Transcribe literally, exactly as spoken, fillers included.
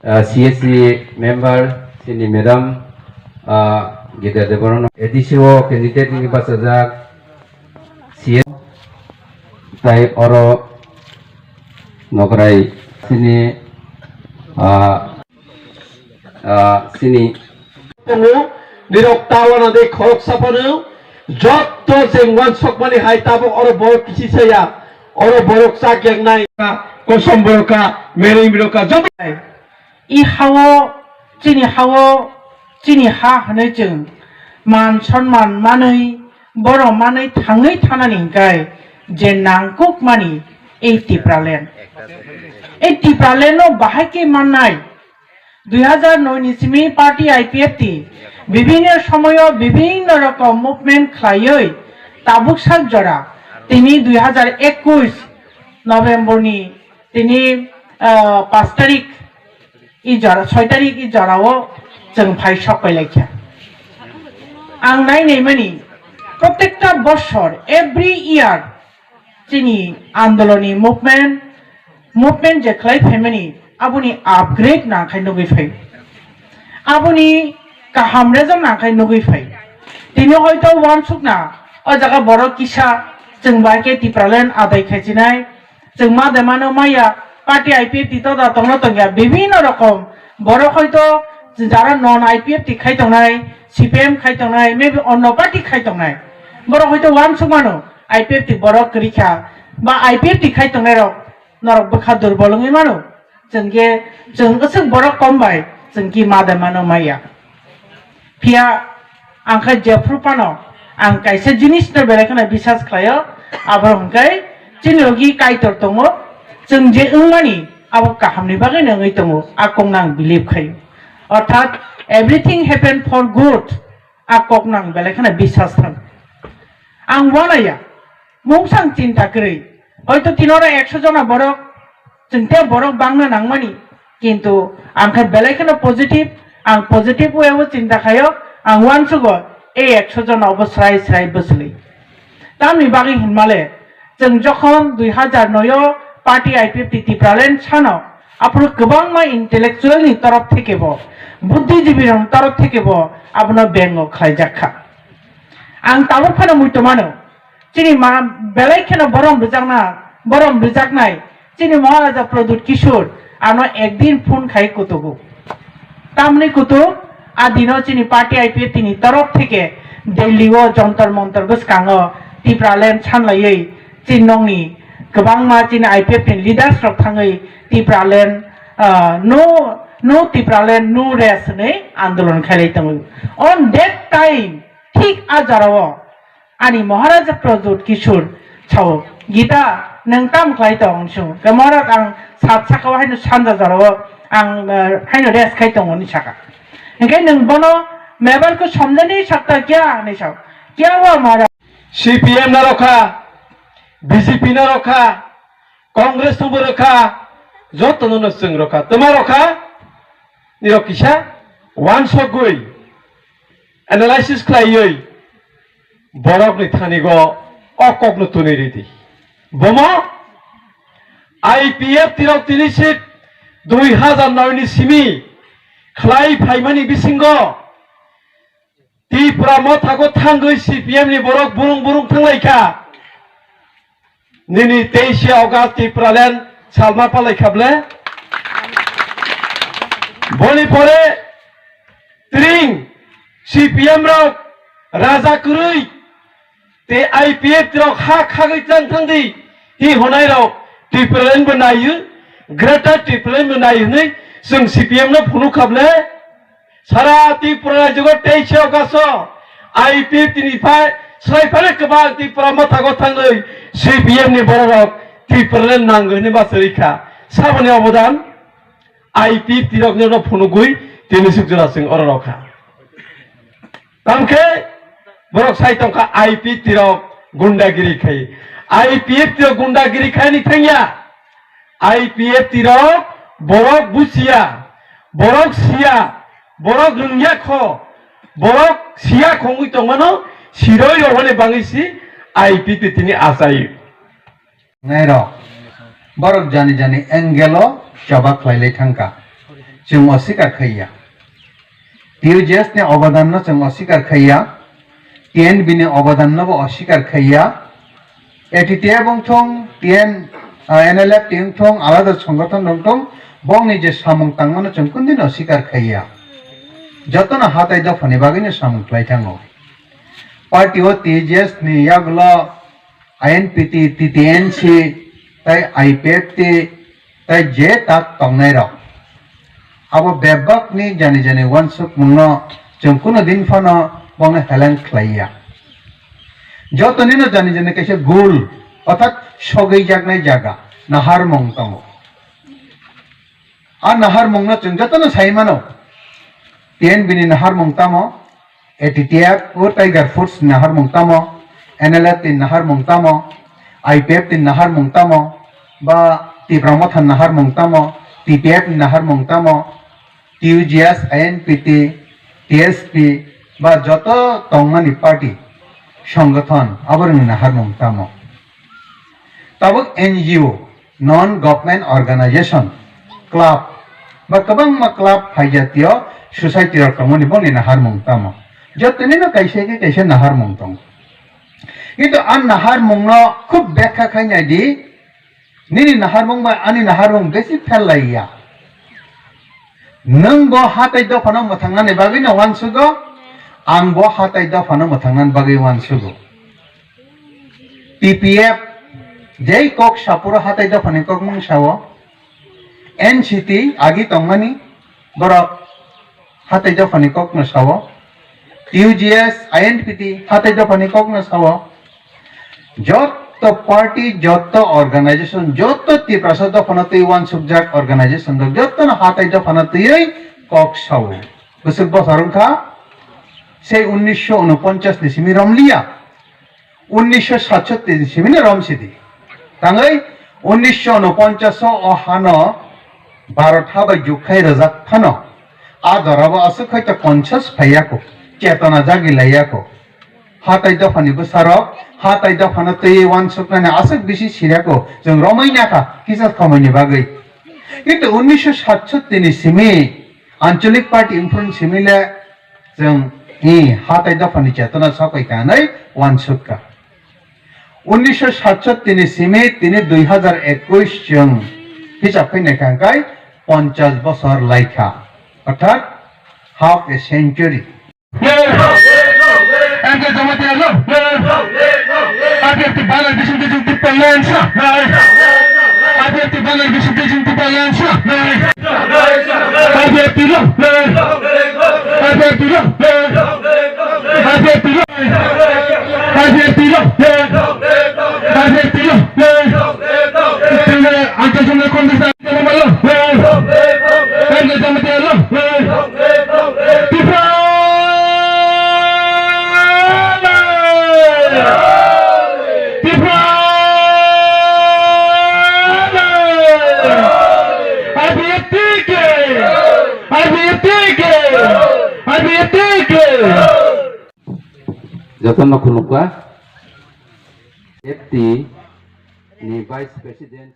Ah, C S C member, sini madam, ah, Gita Debbarma, A D C o candidate ni bachajak, C S, tai oro nokrai sini, ah, ah, sini. Tongo, nirok tawana de khoroksa phano, jotto jeng wansokmani hai tabok oro borok kisi saya, oro borok chak yang nai, kosom borok ka, mereng borok ka, joto. I hao, chini hao, chini ha hwnwi chwng man sonman manwi, borom manwi thangwi thanani hwnkhe je nangkukmani ei Tipraland. Ei Tipraland no bahai khe mannai. Dui hazar noi ni simi party I P F T bibhinno somoyo bibhinno rokom movement khlaiwi tabuk sak jora tini dui hazar ekush November ni tini, ah, panch tarik i jora, soi tarik i jorao chwng phai sok pai laikha. Ang nai nai mani, protekta bosor, every year, chini andoloni movement, movement je khlai phaimani, aboni upgrade nangkhai nugwi phai. Aboni kaham result nangkhai nugwi phai. Tini hoito wansukna, o jaga borok kisa, chwng bai khe Tipraland adai khaichinai, chwng ma de mano maya, party I P F T to da tongno tongya, bibhinno rokom. Borok hoito jara non I P F T khai tongnai, C P M khai tongnai, maybe onno party khai tongnai. Borok hoito wansuk mano, I P F T borok kwrwi kha, ba I P F T khai tongnai rok, norok bwkha durbol wngwi mano. Chwng khe, chwng aswk borok kom bai, chwng ki ma de mano maya. Phiya ang khe jephru phano ang kaisa jinis no belai kheno bisas khlaio, abo hwnkhe chini logi Kaitor tongo, chwng je wngmani abo kahamni bagwi no wngwi tongo, a kokno ang believe khaio. Orthat everything happen for good, a kokno ang belai kheno bisas thang. Ang wanaya, mungsang chinta kwrwi. Hoito tinoro ekso jona borok, chwng tei borok bangna nangmani, kintu ang khe belai kheno positive, ang positive way o chinta khaio, ang wansugo ei ekso jona obo srai srai bwswlwi. Tamni bagwi hinmale, chwng jokhon dui hazar noi o party I P F T Tipraland sano, aphuru kwbangma intellectual ni torof theke bo, buddhijibi rokni torof theke bo abono bengo khlaijak kha. Ang tabuk phano muitu mano, chini ma belai kheno borom rwjakna, borom rwjaknai chini Maharaja Pradyut Kishore ano ekdin phone khai kutugo. Tamni kutuk, a dino chini party I P F T ni torof theke Delhi o Jantar Mantar bwskango Tipraland sanlaiwi chini nokni kwbangma chini I P F T ni leaders rok thangwi Tipraland, ah, no, no Tipraland, no rest hwnwi andolon khailai tongo. On that time, thik a jorao ani Maharaja Pradyut Kishore sao, "Gita, nwng tam khlai tong?" Sung khe, "Maharaj, ang sat saka o haino sanja jora o ang, eh, haino rest khai tongo," hinwi saka. Hinkhe nwng bono mebal ko somjani sakta kya hinwi sao, "Kya hua Maharaj?" C P M no rokha, B J P no rokha, Congress no bo rokha, joto no no chwng rokha. Twma rokha? Nirok kisa wansogwi analysis khlaiwi borokni thanigo o kokno tuni ridi. Bomo I P F T rok tini sik dui hazar noi ni simi khlai phaimani bisingo Tipra mothago thangwi C P M ni borok burung burung thanglaikha. Nini teishe August Tipraland salma palai kha ble? Boni pore tring C P M rok raja kwrwi tei I P F T rok ha khagwi chang thang di hi honai rok Tipraland bo naiyo, Greater Tipraland bo naiyo hinwi chwng C P M no phunuk kha ble? Sara Tripura rajyo teishe August o I P F T ni phai swlai phano kwbang Tripura mothago thangwi C P M ni bororok Tripura le nango hinwi ma swrwi kha. Saboni obodan I P F T rok no phunugwi tini suk jora chwng oro rokha. Tamkhe borok sai tongkha I P F T rok gundagiri khai. I P F T rok gundagiri khai ni thangya. I P F T rok borok buchiya, borok siya, borok rwngya kho, borok siya khongwi tongmano, siroi rok hwnwi bangwi si I P F T tini achai. Nairok, borok jani jani angle o choba khlailai thangkha. Chwng oswikar khaiya. T U J S ni obadan no chwng oswikar khaiya. T N B ni obadan no bo oswikar khaiya. A T T F wngthung, T N, ah, N L F T wngthung, alada songothon wngthung, bongni je samung tangmano chwng kundino oswikar khaiya. Jotono hatai dophani bagwino samung khlai thango. Party o T J S ni yagulo I N P T, T T N C, tei I P F T, tei je tak tongnai rok. Abo bebak ni jani jani uansukmung no chwng kunu din phano bongno heleng khlai ya. Joto nino jani jani kaisa goal, orthat sogwi jaknai jaga, naharmung tongo. A naharmung no chwng jotono sai mano. T N B ni naharmung tamo, A T T F o Tiger Force ni naharmung tamo, N L F ni naharmung tamo, I P F ni naharmung tamo, ba Tipra Motha ni naharmung tamo, T P F ni naharmung tamo, T U J S, I N P T, T S P, ba joto tongmani party, songothon, aborokni naharmung tamo. Tabuk N G O, non government organization, club, ba kwbangma club phaijatio society rok tongmani boni naharmung tamo. Jotonino kaisa khe kaisa naharmung tongo. Kintu a naharmung no khub bekha khai nai di, nini naharmung bai ani naharmung besi phel lai ya. Nwng bo hatai dophano mwthangnani bagwi no uansugo, ang bo hatai dophano mwthangnani bagwi uansugo. T P F jai kok sapuro hatai dophani kokmung sao, N C T agi tongmani borok hatai dophani kokno sao, T U J S, I N P T hatai dophani kokno sao, joto party, joto organization, joto Tiprasa dophano twi uansukjak organization rok jotono hatai dophano twiwi kok sao. Bwswk bosor wngkha, sei unnisho unoponchas ni simi romliya, unnisho satsotti ni simi no romsidi. Tangwi unnisho unoponchas o o hano Bharat ha bai jukkhai rwjak phano, a jorabo aswk hai to conscious phaiya kho, chetona jagi laiya kho. Hatai dophani bwsarok hatai dophano twiwi uansuknani aswk bisi sirya kho, chwng romwi nakha kisa khomoini bagwi. Kintu unnisho satsotti ni simi Anchalik Party wngphuru simi le chwng i hatai dophani chetona sopai ka hwnwi uansukha. Unnisho satsotti ni simi tini dui hazar ekwis chwng hisab khe naikha hwnkhe ponchas bosor laikha, orthat half a century. M K Jamatia no. Abiyati Bangladesh Indigenous People Lands no. Abiyati Bangladesh Indigenous People Lands no. Abiyati no. Abiyati no. Abiyati no. Abiyati no. Abiyati no. Tene antasana kondisa. Jotono khulumkha. F T ni Vice President.